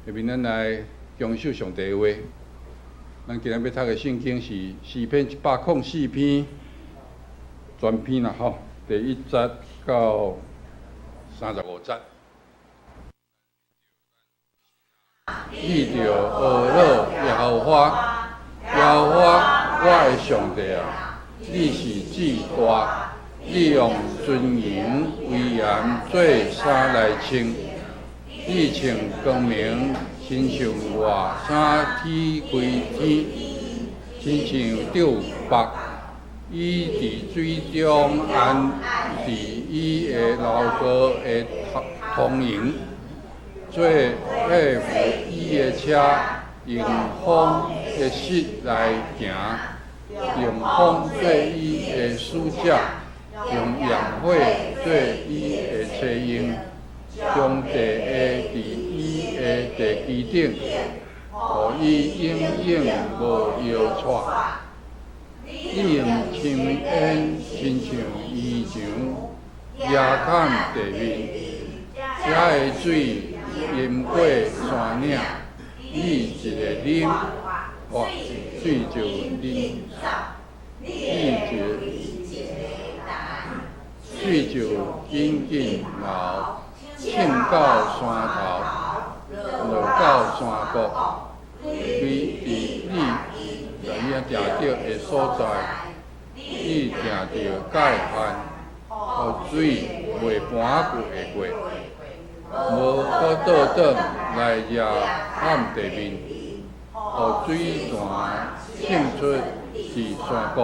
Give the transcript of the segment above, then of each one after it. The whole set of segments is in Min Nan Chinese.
下面咱來享受上帝的話。咱今日欲讀的聖經是詩篇104篇，全篇啦吼，第一節到35節。你著呵咾耶和華，耶和華，我的上帝啊，你是至大，你用尊榮威嚴做衫來穿，你穿光明，親像外衫天開天，親像帳幕。伊佇水中安置伊的樓閣的通營，做替扶伊的車，用風的翼來行，用風做伊的使者，用焰火做伊的車用，將地下佇伊的地基頂，予伊永永無搖掣。你用深淵親像衣裳，遮蓋地面，遐的水淹過山嶺，你一个啉，哇，水就啉，你一个水就緊緊流，衝到山頭，落到山谷，對佇你來你定著的所在，你定著界限，予水袂盤過會過，無閣倒轉來遮蓋地面，予水泉滲出佇山谷，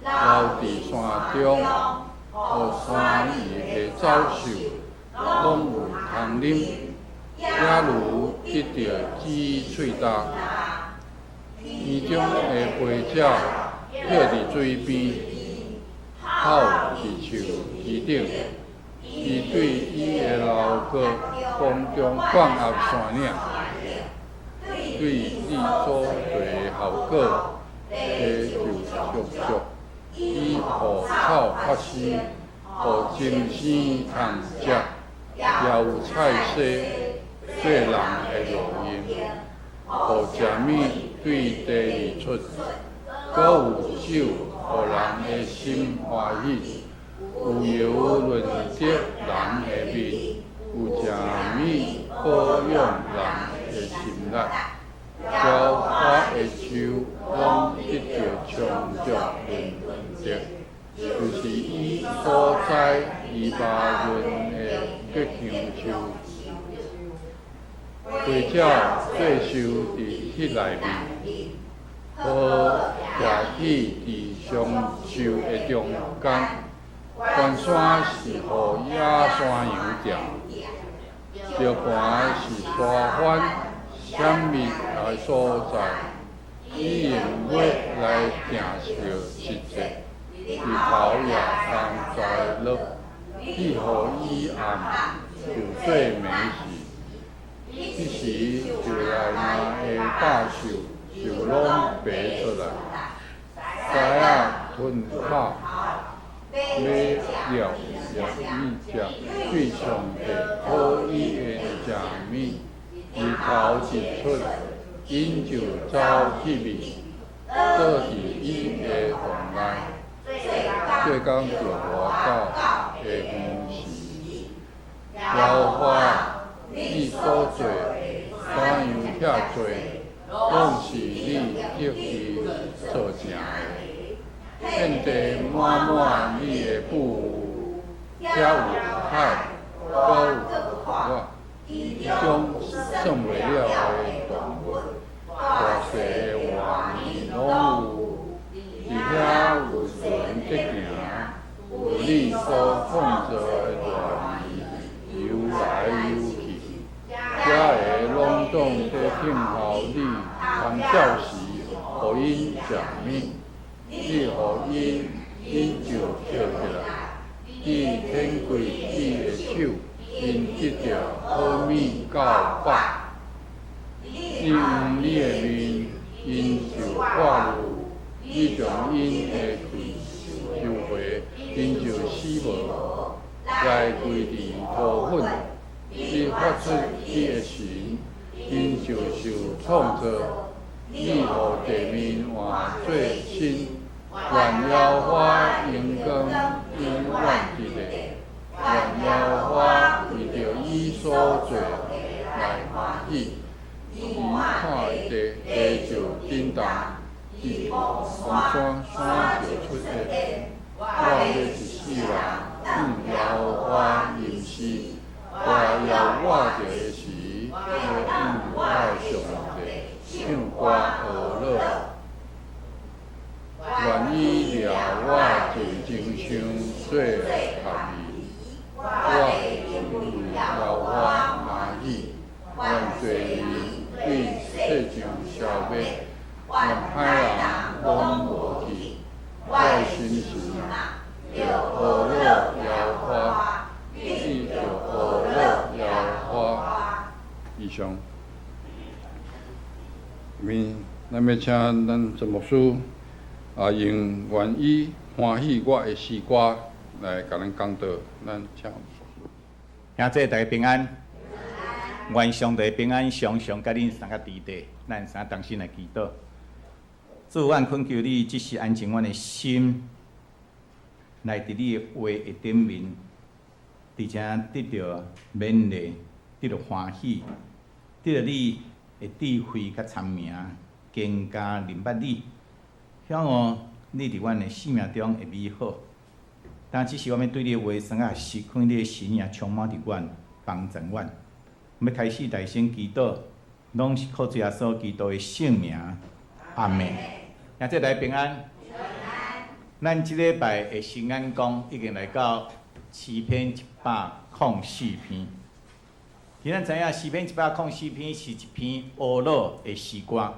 流佇山中，予山裡的走獸攏有通啉，野驢得著止喙焦。天中的飛鳥歇佇水邊，透佇樹枝頂。伊對伊的樓閣空中降壓山嶺，對你所做的效果，地就足足。伊予草發生，予精生通食，也有菜蔬做人的露營，予食物對地裡出，閣有酒予人的心歡喜，有油潤澤人的面，有食物保養人的心力。澆花的樹攏得著充足潤澤，就是伊所栽黎巴嫩的結香樹。花鳥做岫佇彼內面，桃徛起佇松樹的中間。懸山是予野山羊踮，石磐是沙番閃密的所在。伊用月來定著時節，日頭也通摘落。你予伊暗就做暝時，彼時樹內的百獸就攏爬出來，獅仔吞口欲掠掠物食，對上帝討伊的食物。日頭一出，𪜶就走去眠，倒佇伊的洞內，做工著活到下昏時。耶和華，你所做山羊遐濟，攏是你特意做成的。遍地滿滿你的富有，遐有海，閣有各種算袂了的動物，大細的活物攏有。佇遐有船在行，有你所創造的大魚游來游去，遮的攏總在等候你参照時，予𪜶食物。你予𪜶，𪜶就抾起來；你展開你的手，𪜶得著好物夠飽。你向你的面，𪜶就活路；你將𪜶的氣收回，𪜶就死無，來歸佇塗粉。你發出你的神， 𪜶就受創造，你予地面換做新，願耶和華榮光永遠佇咧，願耶和華為著伊所造的來歡喜。伊看地，地就震動，佇山，山就出煙。我欲一世人向耶和華吟詩，我猶活著的時，欲向我上帝唱歌呵樂。願伊掠我盡情想做合宜，我會為耶和華歡喜，願罪人對世上消滅，願歹人攏無去。我的心神啊，著呵樂耶和華，你著呵樂耶和華。以上，面咱欲請咱陳牧師啊，用願伊歡喜我的詩歌來共咱講道，咱請牧師。兄弟大家平安，願上帝平安常常佮恁三個佇底，咱三同心來祈禱。主，阮懇求你，這時安靜阮的心，來佇你的話的頂面，佇遮得著勉勵，得著歡喜，得著你的智慧佮聰明，更加認捌你，曉哦，你佇阮的生命中的美好。但這時我欲對你的話先學習，看你的神也充滿佇阮，幫助阮。欲開始大聲祈禱，攏是靠主耶穌基督的聖名。阿們。兄弟大家平安。咱這禮拜的新眼光已經來到詩篇104篇。其實咱知影詩篇一百空四篇是一篇呵樂的詩歌。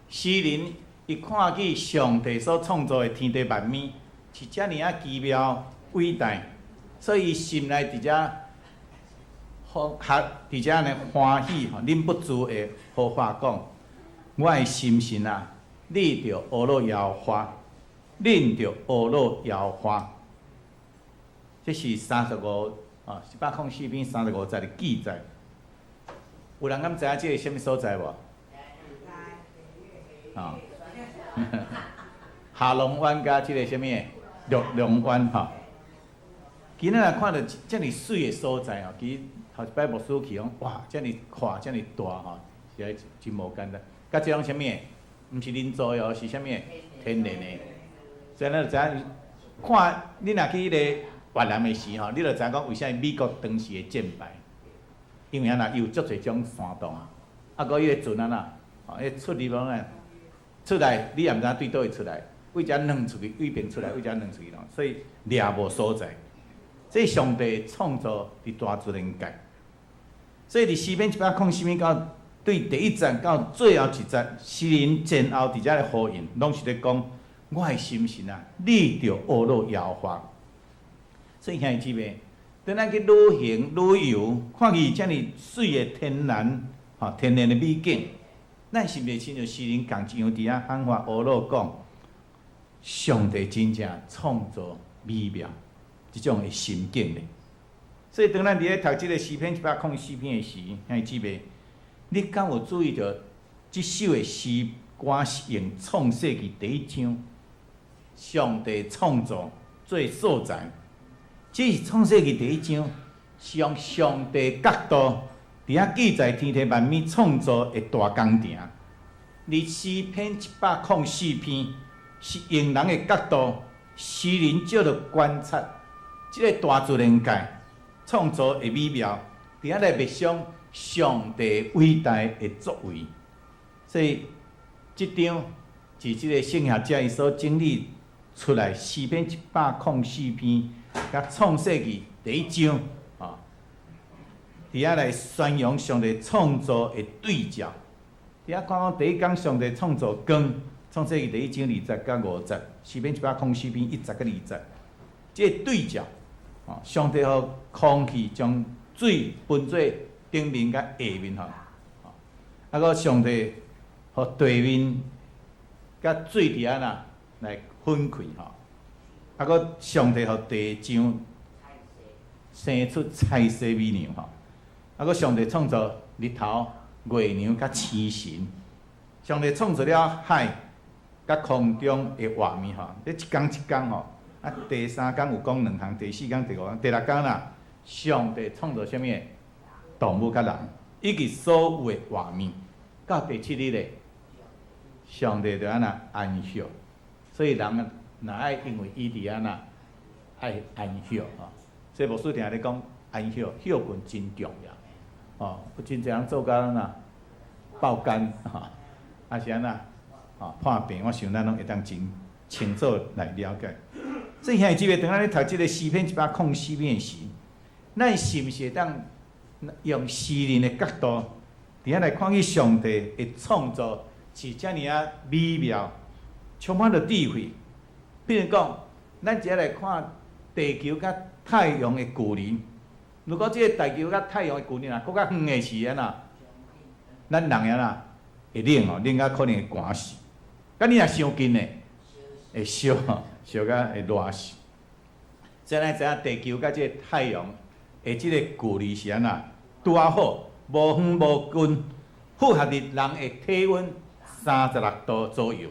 詩人伊看見上帝所創造的天地萬物是遮爾仔奇妙偉大，所以伊心內佇遮好合佇遮呢歡喜吼，忍不住會呼喊講：我的心神啊，你著呵樂耶和華，恁著呵樂耶和華。這是35啊，104篇35節的記載。有人敢知影這是啥物所在無？啊，下龍灣佮這个啥物玉龍灣吼。其實咱若看著遮爾媠的所在吼，其實頭一擺牧師去講，哇，遮爾闊，遮爾大吼，實在真無簡單。佮這種啥物的，毋是人造的哦，是啥物的？天然的。所以咱就知影，看你若去彼个越南的時吼，你就知影講為啥物美國當時會戰敗，因為按怎，伊有足濟種山洞啊，啊，閣彼个船按怎，吼，彼出入攏按出來，你也毋知影對佗位出來，對遮鑽出去，對邊出來，對遮鑽出去咯，所以掠無所在。這上帝創造佇大自然界，所以佇詩篇104篇到對第一節到最後一節，詩人前後佇遮咧呼應，攏是咧講我的心神啊，你著呵樂耶和華。所以兄弟姊妹，當咱去旅行旅遊，看見遮爾媠的天然吼天然的美景，咱是毋是親像詩人仝一樣佇遐喊話呵樂講，上帝真正創造美妙這種的心境咧？所以當咱佇咧讀這个詩篇104篇的時，兄弟姊妹，你敢有注意著這首的詩歌是用創世記第一章上帝創造做素材？這是創世記第一章，是用上帝角度佇遐記載天地萬物創造的大工程。而詩篇一百空四篇是用人的角度，詩人借著觀察這个大自然界創造的美妙，佇遐來默想上帝偉大的作為。所以，這張是這个聖學者伊所整理出來詩篇一百空四篇，佮創世記第一章，啊，佇遐來宣揚上帝創造的對照。佇遐看講第一工上帝創造光，創世記第一章2節佮5節，詩篇104篇1節佮2節，這个對照，哦，上帝予空氣將水分做頂面佮下面吼，啊，閣上帝予地面佮水佇按怎來分開吼，啊，閣上帝予地上生出菜色米糧吼，啊，閣上帝創造日頭、月娘佮星辰。上帝創造了海佮空中的畫面吼，這一工一工吼，啊，第三工有講兩項，第四工、第五工、第六工啦，上帝創造啥物？動物佮人，以及所有的畫面。到第七日咧，上帝就按怎安息。所以人若愛因為伊佇按怎愛安息吼，所以牧師定咧講安息，歇睏真重要。哦，有真濟人做甲按怎爆肝吼。啊是按怎？吼，破病，我想咱攏會當真清楚來了解。所以兄弟姊妹，當咱咧讀這个詩篇104篇時，咱是毋是會當用詩人的角度，佇遐來看見上帝的創造是遮爾仔美妙，充滿著智慧。比如講，咱直來看地球佮太陽的距離。如果這个地球佮太陽的距離若閣較遠的時按怎？咱人會按怎？會冷哦，冷甲可能會寒死。佮你若傷近呢，會燒，燒甲會熱死。所以咱知影地球佮這个太陽的這个距離是按怎？拄仔好，無遠無近，符合佇人的體溫36度左右，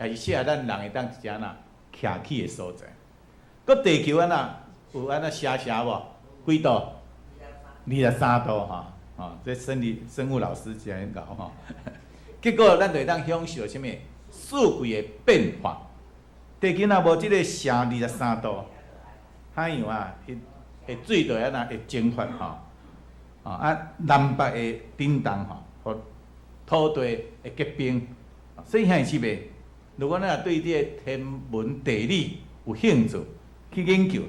也是適合咱人會當一隻按怎徛起的所在。閣地球按怎有按怎斜斜無？幾度？23度吼，吼，這生理生物老師真𠢕吼。結果咱就會當享受啥物？四季的變化。地球若無這个斜23度，海洋啊，伊會水就會按怎會蒸發吼。啊，南北會振動吼，予土地會結冰。所以兄弟姊妹，如果咱若對這个天文地理有興趣去研究，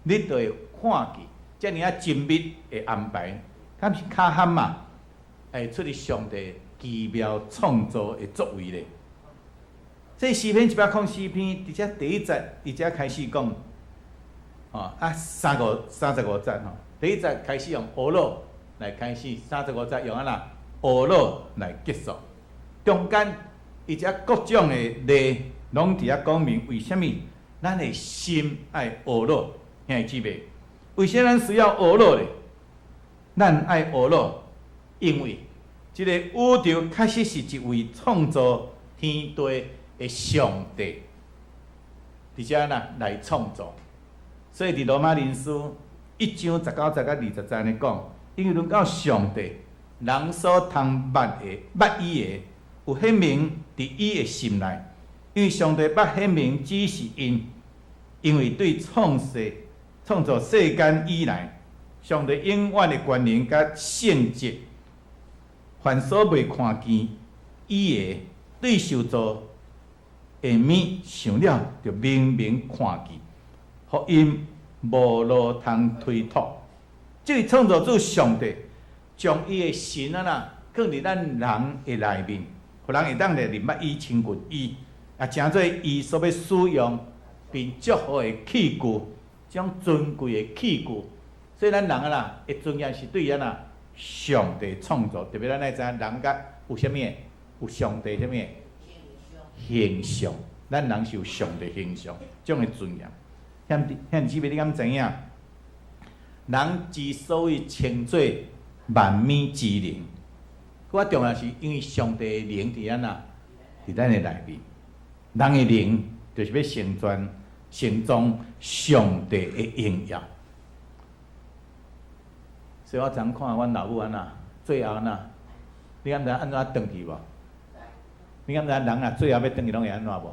你就會看見遮爾仔精密的安排，敢是較罕嘛？會出自上帝奇妙創造的作為咧。這詩篇104篇，佇遮第一節，佇遮開始講，吼啊三五三十五節吼，第一節開始用呵咾來開始，三十五節用按怎呵咾來結束。中間伊遮各種的例，攏佇遐講明為啥物咱的心愛呵咾，兄弟姊妹，為啥咱需要呵咾咧？咱愛呵咾，因為這個宇宙確實是一位創造天地的上帝，佇遮啦來創造。所以佇羅馬人書1章19節到20節按呢講，因為論到上帝，人所通捌的、捌伊的，有顯明佇伊的心內，因為上帝捌顯明指示𪜶，因為對創世、創造世間以來，上帝永遠的權能佮性質，凡所未看見伊的，對受造的物想了，就明明看見，予𪜶無路通推脫。這位創造主上帝，將伊的神啊啦，放佇咱人的內面，予人會當來認捌伊、親近伊，也成做伊所欲使用並祝福的器具，這種尊貴的器具。所以咱人啊啦，的尊嚴是對按怎上帝創造，特別咱愛知影人佮有啥物？有上帝啥物形象？咱人是有上帝形象，這種的尊嚴。兄弟兄弟姊妹，你敢知影？人之所以稱做萬物之靈，閣較重要是因為上帝的靈佇按怎？佇咱的內面。人的靈就是欲成全、成裝上帝的榮耀。所以我昨昏看阮老母按怎，最後按怎？你敢知影按怎轉去無？你敢知影人若最後欲轉去攏會按怎無？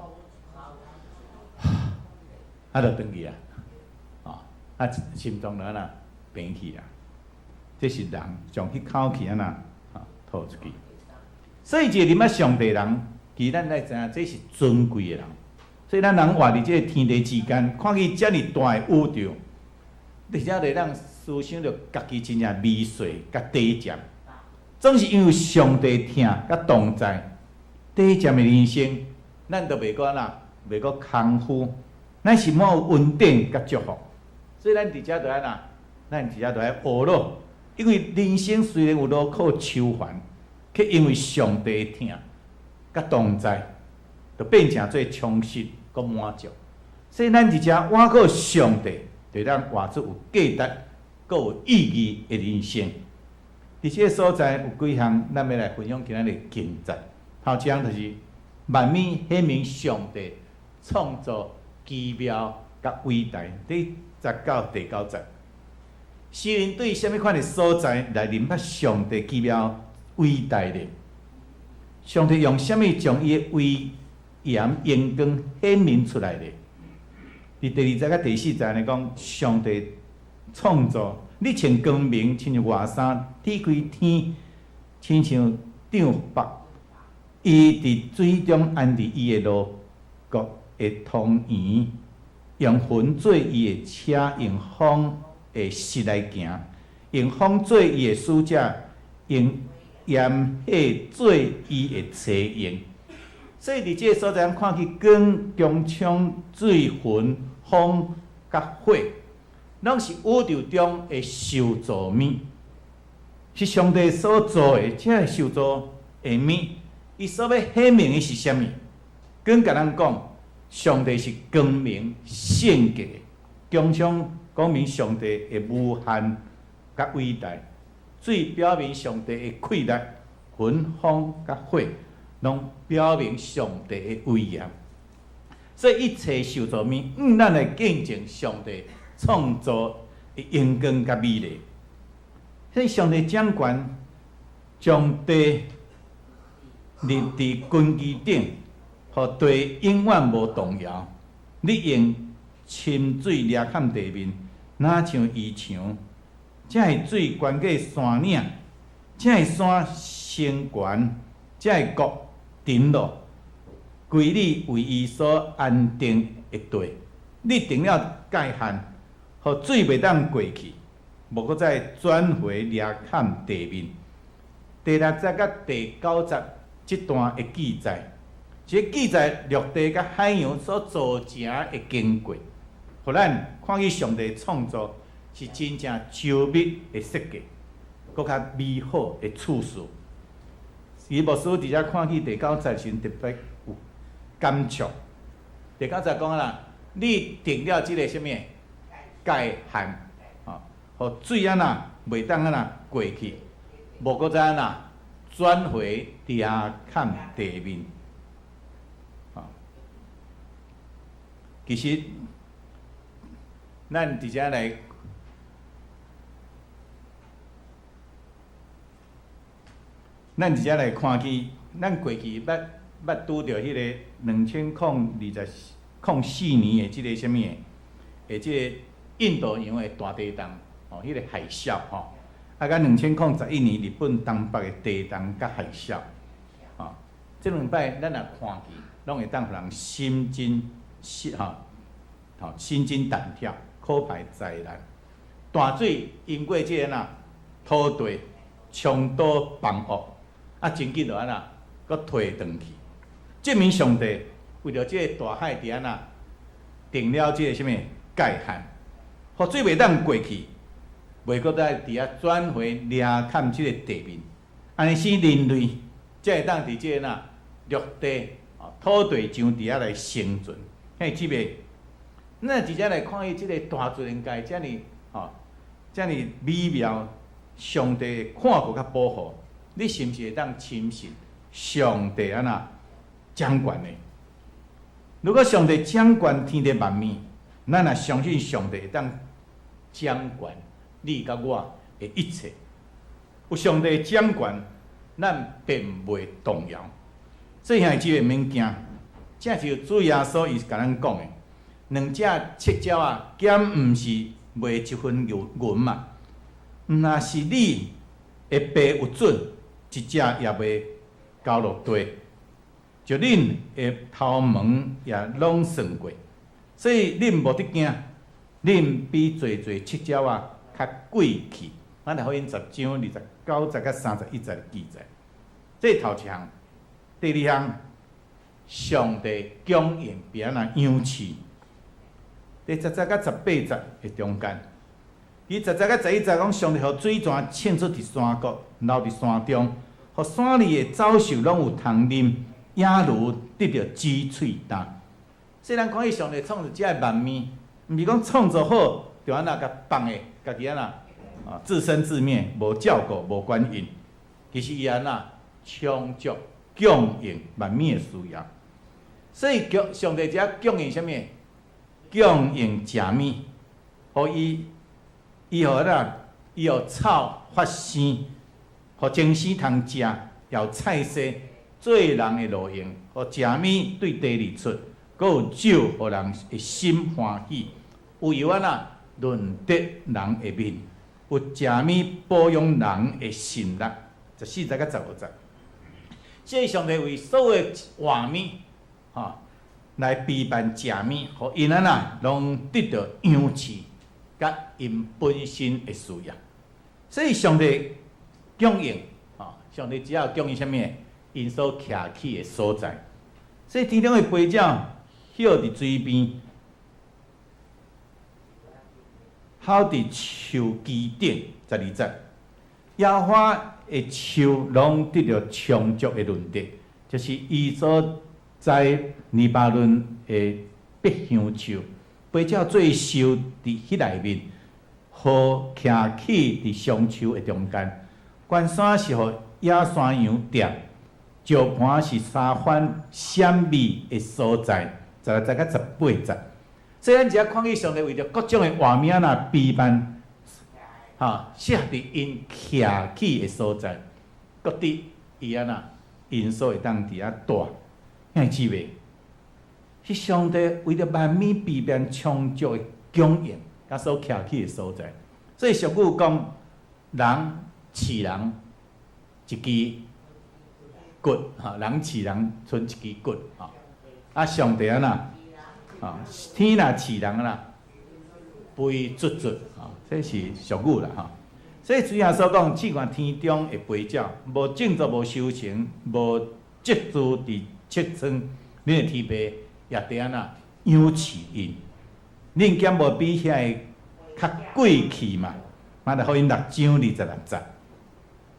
啊，就轉去啊！哦，啊，心臟就按怎平去啊？這是人將彼口氣按怎吐出去。所以一個認捌上帝人，其實咱愛知影，這是尊貴的人。所以咱人活佇這個天地之間，看見遮爾大的宇宙，而且會當思想著家己真正微細佮短暫，總是因為上帝疼佮同在，短暫的人生，咱都袂閣按怎，袂閣空虛，咱是滿有恩典佮祝福。所以咱佇遮就按怎，咱佇遮就愛呵咾，因為人生雖然有勞苦愁煩，卻因為上帝的疼佮同在，就變成做充實閣滿足。所以咱佇遮倚靠上帝，就會當活出有價值、閣有意義的人生。佇這个所在有幾項，咱欲來分享今仔日經節。頭一項就是萬物顯明上帝創造奇妙佮偉大，佇19第9節。詩人對啥物款的所在來認捌上帝奇妙偉大咧？上帝用啥物將伊的威嚴榮光顯明出來咧？佇第2節佮第4節來講，上帝創造，你穿光明，親像外衫；展開天，親像帳幕。伊佇水中安置伊的鱸鶘的湯圓，用雲做伊的車，用風的勢來行，用風做伊的使者，用炎火做伊的車營。所以佇這个所在，看見光、強衝、水、雲、風佮火，攏是宇宙中的受造物，是上帝所造的。這个受造的物，伊所欲顯明的是啥物？光共咱講，上帝是光明聖潔的，強衝講明上帝的無限佮偉大，水表明上帝的氣力，雲、風佮火，攏表明上帝的威嚴。所以一切受造物，向咱來見證上帝創造的榮光佮美麗。所以上帝掌權，將地立佇根基頂，予地永遠無動搖。你用深水掠崁地面，若像漁場。這个水懸過山嶺，這个山升懸，這个谷沉落，歸你為伊所安定的地。你定了界限，予水袂當過去，無閣再轉回掠崁地面。第6節佮第9節這段的記載，是記載陸地佮海洋所造成的經過，予咱看見上帝創造是真正周密的設計，閣較美好的處事。伊牧師佇遮看見第9節時，特別有感觸。第9節講啦，你定了這个啥物界限，吼，予水按怎袂當按怎過去，無閣再按怎轉回掠崁地面。吼，其實咱佇遮來。咱佇遮來看見，咱過去捌捌拄著彼个2004年的這个啥物的，的這个印度洋的大地震，吼，彼个海嘯吼，啊，佮2011年日本東北的地震佮海嘯，吼，這兩擺咱若看見，攏會當予人心驚心吼，吼心驚膽跳，可怕災難。大水淹過這个哪土地，衝倒房屋。啊，真緊就按怎，閣退轉去，證明上帝為著這个大海佇按怎定了這个啥物界限，予水袂當過去，袂閣再佇遐轉回掠崁這个地面，按呢使人類才會當佇這个哪陸地土地上佇遐來生存。嘿，這个，咱佇遮來看伊這个大自然界遮爾吼，遮爾美妙，上帝看顧佮保護。你是毋是會當深信上帝按怎掌權的？如果上帝掌權天地萬物，咱若相信上帝會當掌權你佮我的一切，有上帝掌權，咱便袂動搖。所以兄弟姊妹毋免驚，這是主耶穌伊共咱講的。兩隻赤鳥仔，敢毋是賣一分銀嘛？若是你的爸有准，一隻也袂交落地，就恁的頭毛也攏算過，所以恁無得驚，恁比濟濟赤鳥仔較貴氣。馬太福音10章29節佮31節記載，這是頭一項。第二項，上帝供應欲按怎養飼。第10節佮18節的中間，伊10節佮11節講，上帝予水泉衝出佇山谷，流佇山中，予山裡的走獸攏有通啉，野驢得著止喙焦。所以咱看見上帝創造這个萬物，毋是講創造好就按怎共放的，家己按怎啊，自生自滅，無照顧，無管𪜶。其實伊按怎充足供應萬物的需要，所以叫上帝遮供應啥物？供應食物，予伊，伊予按怎？伊予草發生，予精生通食，予菜蔬做人的路用，予食物對地裡出，閣有酒予人的心歡喜，有油按怎潤澤人的面，有食物保養人的心力。14節佮15節，這是上帝為所有的活物，吼，來備辦食物，予𪜶按怎攏得著養飼，佮𪜶本身的需要。所以上帝供應，吼，上帝只要供應啥物？𪜶所徛起的所在。所以天頂的飛鳥歇佇水邊，吼佇樹枝頂，12節。野花的樹攏得著充足的潤澤，就是伊所栽黎巴嫩的碧香樹，飛鳥做巢佇彼內面，貉徛起佇松樹的中間。關山是予野山羊踮，石磐是沙番閃避的所在。16節佮18節，所以咱遮看見上帝為著各種的活物仔備辦。吼，設佇𪜶徛起的所在，閣佇伊按怎，𪜶所會當佇遐蹛，兄弟姊妹，是上帝為著萬物備辦充足的供應，佮所徛起的所在。所以俗語講，人飼人一支骨，吼，人飼人賰一支骨，吼。啊，上帝按怎，吼，天若飼人按怎，肥卒卒，吼，這是俗語啦，吼。所以主耶穌講，試看天中的飛鳥，無種作，無收成，無積贮佇穀倉，恁的天父也佇按怎養飼𪜶。恁敢無比遐个較貴氣嘛？馬太福音6章26節。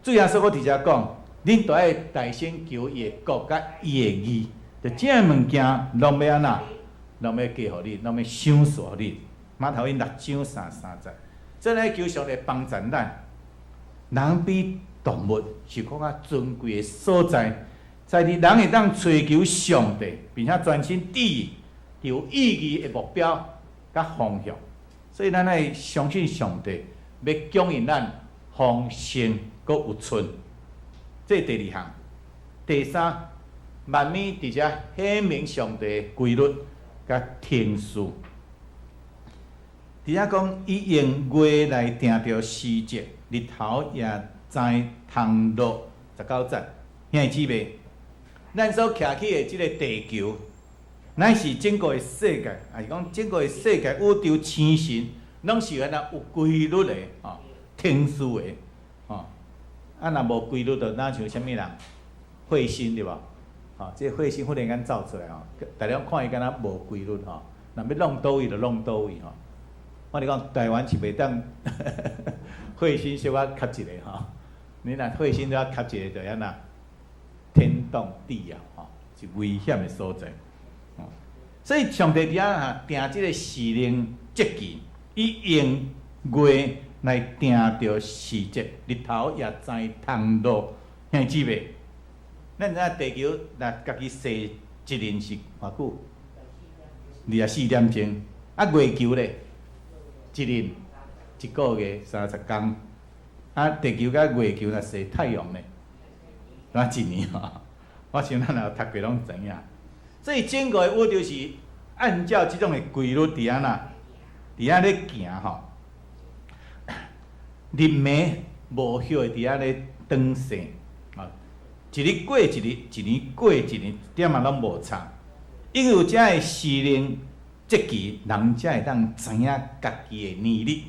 主耶穌閣佇遮講，恁著愛大先求伊的國佮伊的義，就這个物件攏欲按怎？攏欲加予恁，攏欲賞賜予恁。馬太福音6章33節，真愛求上帝幫助咱。人比動物是閣較尊貴的所在，在佇人會當揣求上帝，並且專心致意有意義的目標佮方向。所以咱愛相信上帝欲供應咱豐盛閣有剩。這是第二項。第三，萬物佇遮顯明上帝的規律佮程序。佇遮講，伊用月來定著時節，日頭也知通落。19節，兄弟姊妹，咱所徛起的這个地球，乃是整個的世界，抑是講整個的世界宇宙星辰，攏是按怎有規律的，吼，程序的，吼。啊，若無規律，就若像啥物人？彗星對無？吼，這个彗星忽然間走出來吼，大家看伊敢若無規律吼，若欲弄佗位就弄佗位吼。我咧講，台灣是袂當彗星小可磕一下吼，你若彗星了磕一下，就按怎天動地搖吼，是危險的所在。所以上帝佇遐哈定這个時令節期，伊用月來定著時節，日頭也知通落。兄弟姊妹，咱知影地球若家己踅一輪是偌久？24點鐘。啊，月球咧？一輪一個月30工。啊，地球佮月球若踅太陽咧，若一年吼。我想咱若有讀過攏知影。所以整個宇宙是按照這種的規律佇按怎，佇遐咧行吼。日暝無歇佇遐咧轉逝，啊，一日過一日，一年過一年，一點仔攏無差。因為有這个時令節期，人才會當知影家己的年日。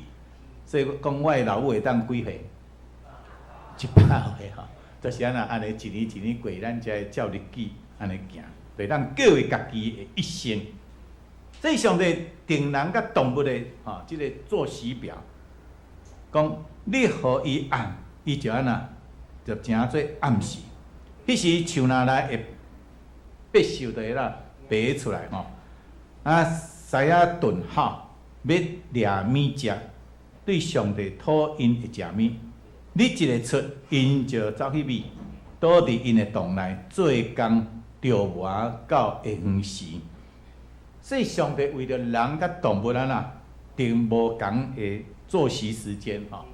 所以講，我的老母會當幾歲？100歲吼，就是按怎按呢一年一年過，咱才會照日記按呢行，就會當計劃家己的一生。所以上帝定人佮動物的吼，這个作息表，講你予伊暗，伊就按怎，就成做暗時。彼時樹林內的百獸就會啦爬出來吼，啊，獅仔鈍吼，欲掠物食。對上帝討𪜶會食物。日一个出，𪜶就走去覓，倒佇𪜶的洞內做工，著磨到下昏時。所以上帝為著人佮動物按怎定無仝的作息時間吼，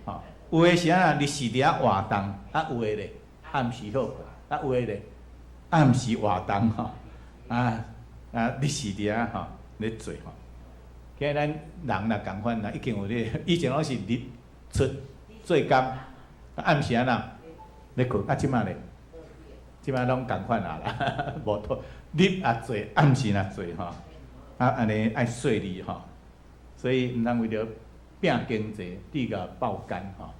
吼，有的是按怎日時佇遐活動，啊有的咧暗時歇睏，啊有的咧暗時活動吼，啊啊日時佇遐吼咧做吼。今咱人若仝款啦，已經有咧，以前攏是日出做工，暗時按怎咧睏，啊這馬咧，這馬攏仝款啊啦，無妥，日也做，暗時也做吼，啊按呢愛細膩吼，所以毋通為著拼經濟，致共爆肝吼。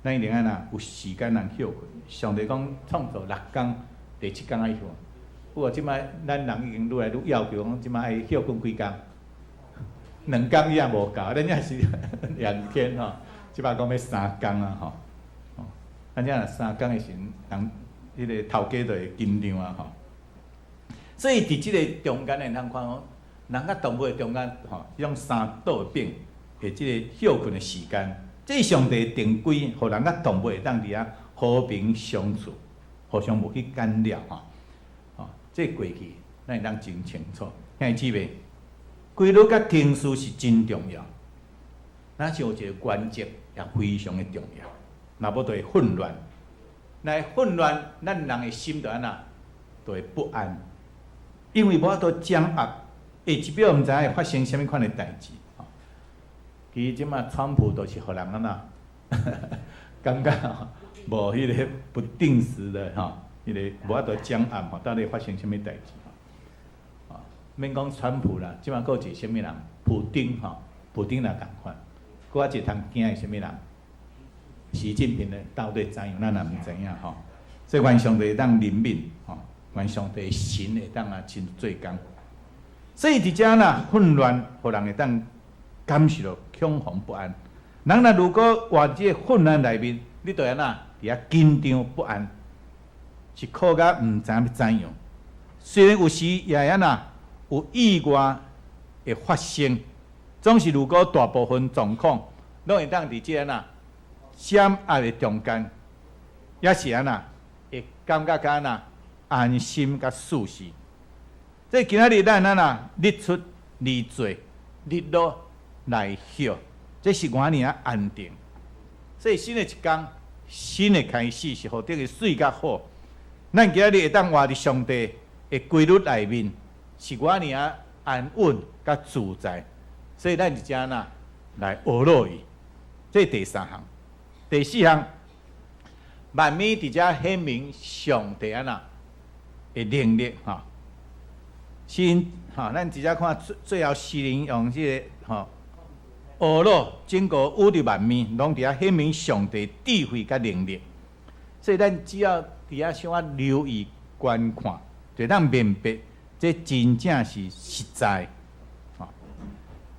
咱一定按怎有時間通歇睏。上帝講創造六工，第七工愛歇。不過這擺咱人已經愈來愈要求講，這擺愛歇睏幾工？兩工也無夠，咱也是2天吼，這擺講欲三工啊吼。咱這若三工的時陣，人彼个頭家就會緊張啊吼。所以佇這个中間會通看講，人佮動物的中間吼，這種三倒轉的這个歇睏的時間，這是上帝定規，予人佮動物會當佇遐和平相處，互相無去干擾吼。吼，這過去咱會當真清楚。兄弟姊妹，規律佮程序是真重要，若是有一個原則也非常的重要，若無就會混亂。若混亂，咱人的心就按怎，就會不安，因為無法度掌握，下一秒毋知影會發生啥物款的代誌。其實這馬川普都是予人按怎，感覺無彼个不定時的吼，彼个無法度掌握吼，到底發生啥物代誌吼。免講川普啦，這馬閣有一個啥物人，普丁吼，普丁也仝款。閣有一個通驚的啥物人？習近平咧，到底怎樣？咱也毋知影吼。所以願上帝會當憐憫吼，願上帝神會當啊親自做工。所以佇遮啦，混亂，予人會當感受著恐慌不安。人若如果活佇這个混亂內面，你就按怎佇遐緊張不安，是苦甲毋知影欲怎樣。雖然有時也會按怎有意外會發生，總是如果大部分狀況攏會當佇這个按怎掌握的中間，也是按怎會感覺較按怎安心佮舒適。這今仔日咱按怎日出而作，日落來歇，這是偌爾仔安定。所以新的一工，新的開始是何等的媠佮好。咱今仔日會當活佇上帝的規律內面，是偌爾仔安穩佮自在。所以咱就按怎來學落伊。這第三項，第四項，萬物佇遮顯明上帝按怎的能力吼。先吼，咱直接看最最後詩人用這个吼，呵咾整個宇宙萬物攏佇遐顯明上帝智慧佮能力。所以咱只要佇遐小可留意觀看，就會當明白這真正是實在。吼，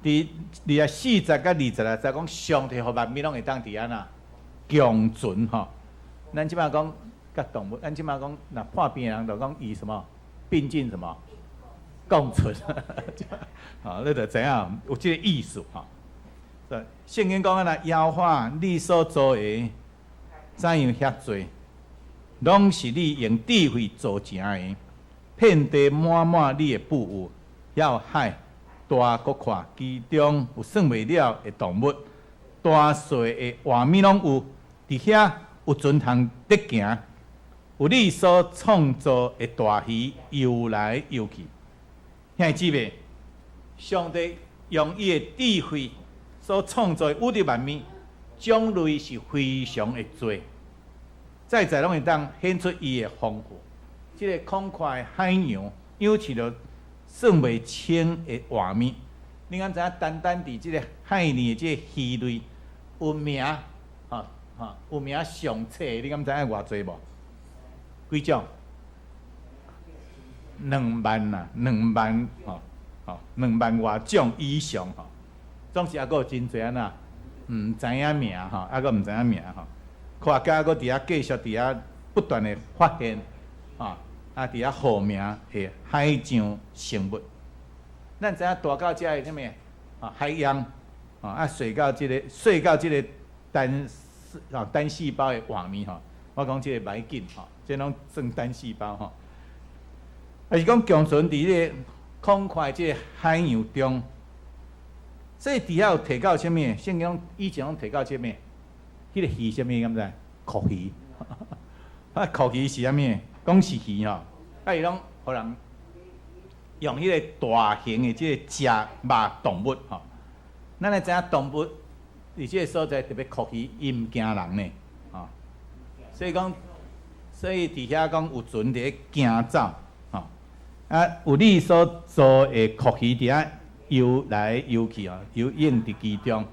佇24節佮26節講上帝予萬物攏會當佇按怎共存吼。咱這擺講佮動物，咱這擺講若破病的人就講伊什麼病菌什麼共存，吼，你就知影有這個意思吼。聖經講按怎，耶和華你所造的怎樣遐濟，攏是你用智慧造成的，遍地滿滿你的富有，遐有海大閣闊，其中有算袂了的動物，大細的活物攏有，佇遐有船通得行，有你所創造的大魚游來游去。兄弟姊妹，上帝用伊的智慧所創造的宇宙萬物，種類是非常的濟，在在攏會當顯出伊的豐富。這个廣闊的海洋，養飼著算袂清的活物。你敢知影？單單佇這个海裡的這个魚類有名，吼吼有名上冊，你敢知影偌濟無？幾種？2萬啊，2萬吼吼，2萬外種以上吼。總是猶閣有真濟按怎，毋知影名吼，猶閣毋知影名吼。科學家閣佇遐繼續佇遐不斷的發現，吼，啊佇遐號名的海上生物。咱知影大到遮的啥物？啊，海洋啊，細到這個細到這個單啊單細胞的活物吼，我講這個袂緊吼，這攏算單細胞吼。還是講共存佇這個廣闊這個海洋中，所以佇遐有提到啥物？聖經以前攏提到啥物？彼個魚啥物？敢知？蛞蝓。啊，蛞蝓是啥物？講是魚吼，啊伊攏予人用彼個大型的這個食肉動物吼。咱來知影動物佇這個所在特別蛞蝓，伊毋驚人呢，吼。所以講，所以佇遐講有船佇咧行走，吼。啊，有你所造的蛞蝓佇遐游來游去吼，游泳佇其中。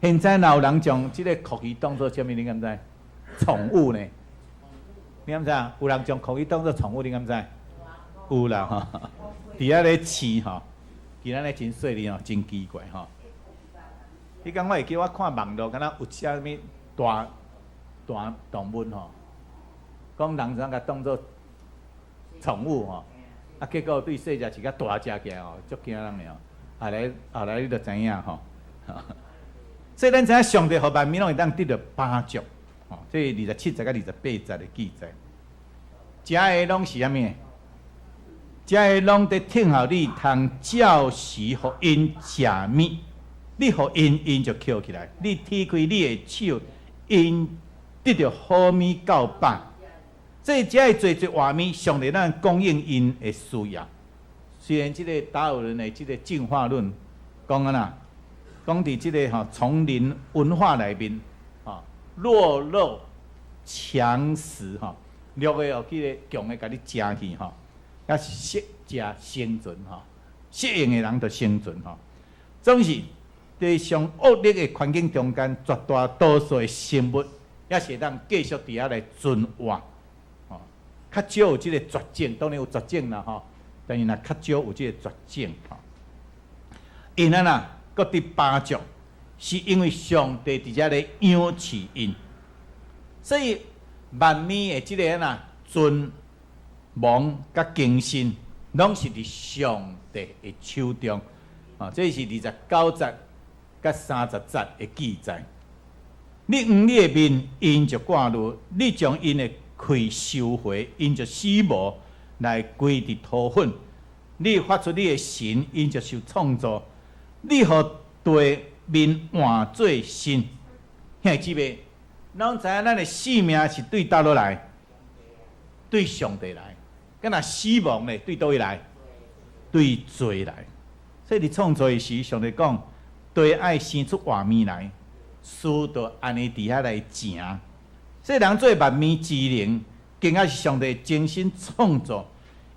現在若有人將這個蛞蝓當做啥物？你敢知？寵物呢？你敢知？有人將蛞蝓當做寵物，你敢知？有啦吼，佇遐咧飼吼，其實咧真細膩吼，真奇怪吼。彼工我會記我看網路，敢若有啥物大大動物吼，講人怎共當做寵物吼，啊結果對細隻飼較大隻起來吼，足驚人的吼。後來後來你就知影吼。所以咱知影上帝予萬物攏會當得著飽足，吼，這27節佮28節的記載。遮的攏是啥物？遮的攏佇聽候你通照時予𪜶食物，你予𪜶，𪜶就抾起來；你提開你的手，𪜶得著好物夠飽。所以遮的濟濟活物，上帝咱供應𪜶的需要。雖然這個達爾文的這個進化論講按怎，講佇這個吼叢林文化內面，吼弱肉強食吼，弱的哦，去個強的共你食去吼，啊適者生存吼，適應的人就生存吼。總是佇上惡劣的環境中間，絕大多數的生物也是會當繼續佇遐來存活，吼。較少有這個絕種，當然有絕種啦吼，但是若較少有這個絕種吼。𪜶按怎，閣得飽足，是因為上帝佇遮咧養飼𪜶，所以萬物的這個按怎存亡佮更新，攏是佇上帝的手中。啊，這是29節佮30節的記載。你向你的面，𪜶就掛慮；你將𪜶的氣收回，𪜶就死無來歸佇塗粉。你發出你的神，𪜶就受創造。你予地面換做新，兄弟姊妹，攏知影咱的生命是對佗落來？對上帝來。敢若死亡咧，對佗位來？對罪來。所以佇創造的時，上帝講，地愛生出活物來，事就按呢佇遐來成。所以人做萬物之靈，更加是上帝精心創造，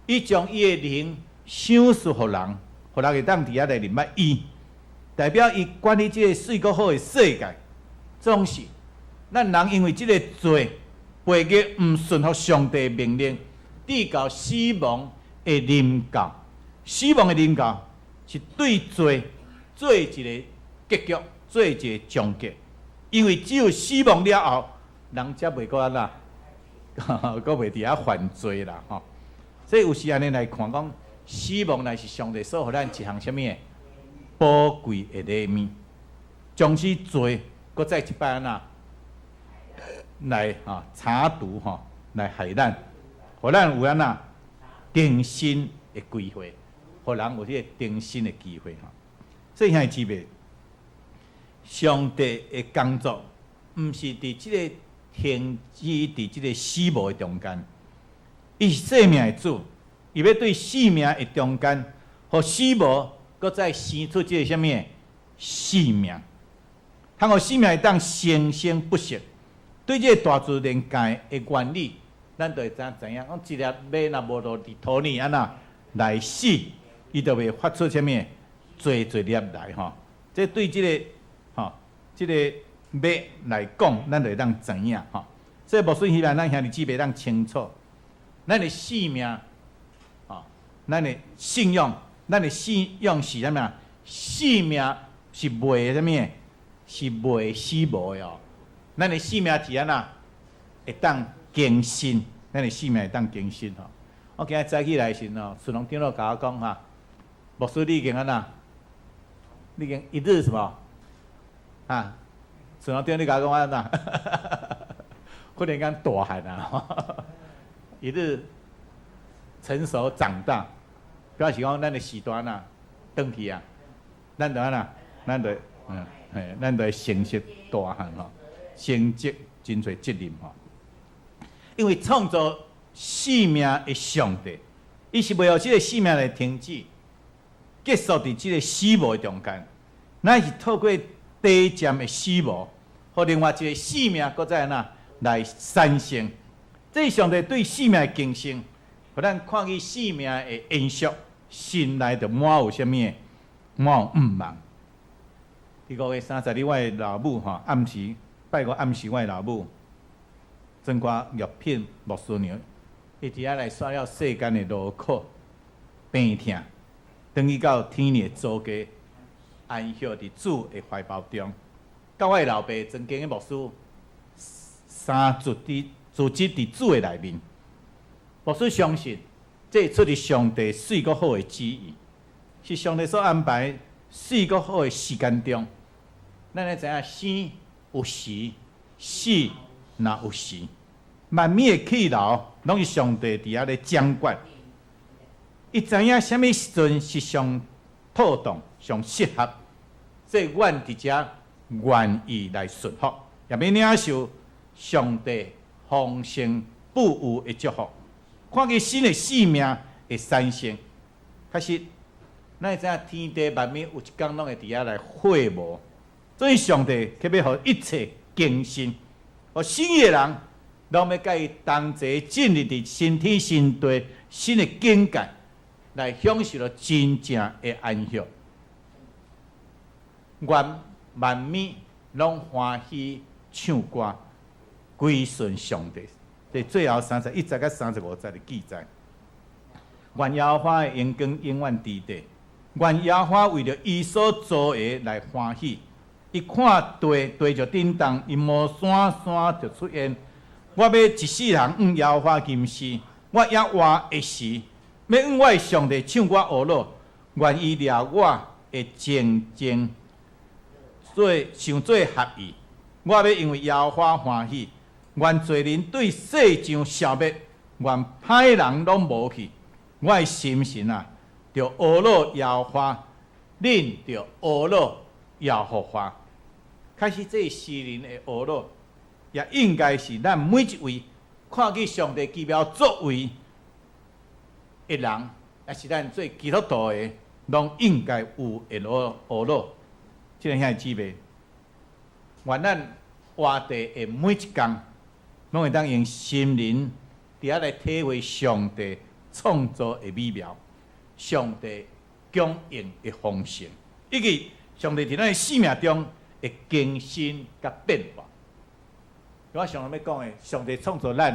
伊將伊的靈賞賜予人，予人會當佇遐來認捌伊，代表伊管理這個媠閣好的世界。總是咱人因為這個罪，背逆毋順服上帝命令，直到死亡的臨到。死亡的臨到是對罪做一個結局，做一個終結。因為只有死亡了後，人才袂閣按怎，閣袂佇遐犯罪啦吼。所以有時按呢來看，講死亡乃是上帝所予咱一項啥物的寶貴的禮物，將此罪閣再一擺按怎來吼鏟除吼，來害咱，予咱有按怎重生的機會，予人有這個重生的機會吼。所以兄弟姊妹，上帝的工作毋是佇這個停止佇這個死亡的中間，伊是生命的主，伊欲對生命的中間，予死亡閣再生出這個啥物的生命，通予生命會當生生不息。對這個大自然界的原理，咱就會知知影，講一粒麥若無落佇土裡按怎來死，伊就袂發出啥物濟濟粒來吼。這對這個吼，這個麥來講，咱就會當知影吼。所以牧師希望咱兄弟姊妹當清楚，咱的生命，吼，咱的信仰，咱的信仰是啥物？生命是袂啥物？是袂死亡的哦。咱的生命是按怎會當更新，咱的生命會當更新吼。我今日早起來時吼，順龍長老共我講哈，牧師你已經按怎你講一日什麼？啊？上老頂你共我講按怎？忽然間大漢啊！一日成熟長大，表示講咱的時段啊，轉去啊，咱就按怎？咱就嘿，咱就會成熟大漢吼，承接真濟責任吼。因為創造生命的上帝，伊是袂予這個生命來停止，結束佇這個死亡的中間，乃是透過短暫的死亡，予另外一個生命閣再按怎來產生。這是上帝對生命的更新，予咱看見生命的延續，心內就滿有啥物？滿有向望。佇5月30日，我的老母吼，暗時拜五暗時，我的老母曾歌玉品牧師娘，伊佇遐來煞了世間的勞苦病痛，轉去到天的祖家，安息佇主的懷抱中。佮我的老爸曾經的牧師，三住佇住職佇主的內面。牧師相信，這出自上帝媠閣好的旨意，是上帝所安排媠閣好的時間中。咱會知影生有時，死若有時，萬物的氣流攏是上帝佇遐咧掌管。伊知影啥物時陣是上妥當、上適合，所以阮佇遮願意來順服，也欲領受上帝豐盛富有的祝福，看見新的生命會產生。確實，咱會知影天地萬物有一工攏會佇遐來廢無，所以上帝欲予一切更新，予信伊的人，攏欲佮伊同齊進入佇新天新地新的境界，來享受著真正的安息。願萬物攏歡喜唱歌，歸順上帝。佇最後31節佮35節的記載。願耶和華的榮光永遠佇地，願耶和華為著伊所造的來歡喜。伊看地，地就震動；伊摸山，山就出現。我欲一世人向耶和華吟詩，我猶活的時，欲向我的上帝唱歌呵咾。願伊掠我的戰爭做想做合意。我欲因為耶和華歡喜，願罪人對世上消滅，願歹人攏無去。我的心神啊，著呵咾耶和華，恁著呵咾耶和華。開始這詩人的呵咾，也應該是咱每一位看見上帝奇妙作為的人，也是咱做基督徒的，攏應該有的呵咾。這个兄弟姊妹，願咱活地的每一工，攏會當用心靈佇遐來體會上帝創造的美妙，上帝供應的豐盛，以及上帝佇咱的生命中的更新佮變化。我上欲講的，上帝創造咱，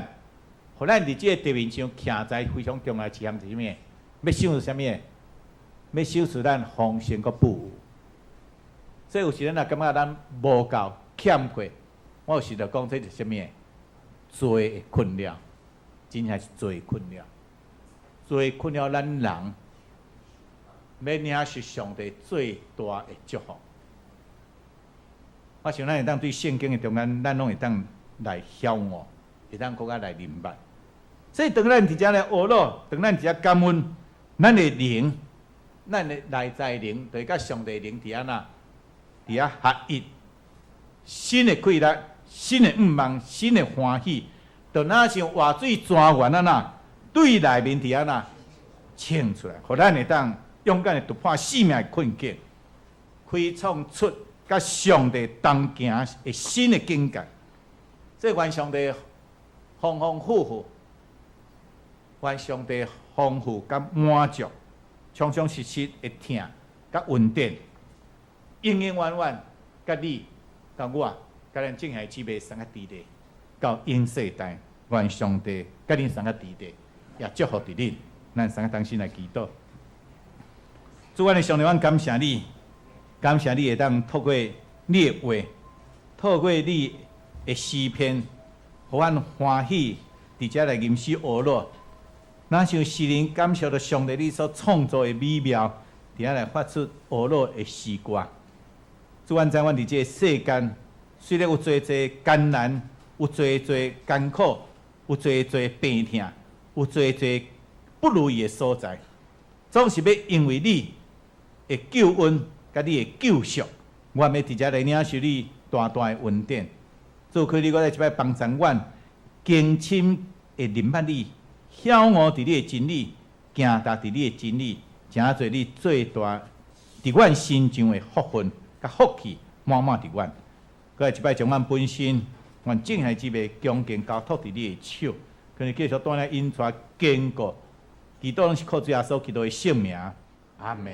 予咱佇這个地面上徛在非常重要一項是啥物？欲享受啥物？欲享受咱豐盛閣富有。所以有時咱若感覺咱無夠欠缺，我有時就講這是啥物？罪的困擾，真正是罪的困擾。罪困擾咱人，欲領受上帝最大的祝福。我想咱會當對聖經的中間，咱攏會當來曉悟，會當閣較來明白。所以當咱佇遮來呵咾，當咱佇遮感恩，咱的靈，咱的內在靈，就會佮上帝靈佇按怎？佇遐合一，新的氣力，新的向望，新的歡喜，就若像活水泉源按怎，對內面佇按怎衝出來，予咱會當勇敢的突破生命的困境，開創出佮上帝同行的新的境界。這願上帝豐豐富富，願上帝豐富佮滿足，充充實實的疼佮恩典，永永遠遠佮你、佮我、佮咱眾兄弟姊妹相佮佇咧，到永世代，願上帝佮恁相佮佇咧，也祝福佇恁。咱相佮同心來祈禱。主，阮的上帝，阮感謝你，感謝你會當透過你的話，透過你的詩篇，予阮歡喜，佇遮來吟詩呵咾。若像詩人感受著上帝你所創造的美妙，佇遐來發出懊惱的詩歌。主，阮知阮佇這个世間，雖然有濟濟艱難，有濟濟艱苦，有濟濟病痛，有濟濟不如意的所在，總是欲因為你的救恩佮你的救贖，阮欲佇遮來領受你大大的恩典。主，求你閣來一擺幫助阮，更深會認捌你，曉悟佇你的真理，行踏佇你的真理，成做你最大佇阮身上的福分佮福氣，滿滿佇阮。閣來一擺將阮本身，阮敬虔之命恭敬交託佇你的手，求你繼續帶領引帶堅固，祈禱攏是靠主耶穌基督的聖名，阿門。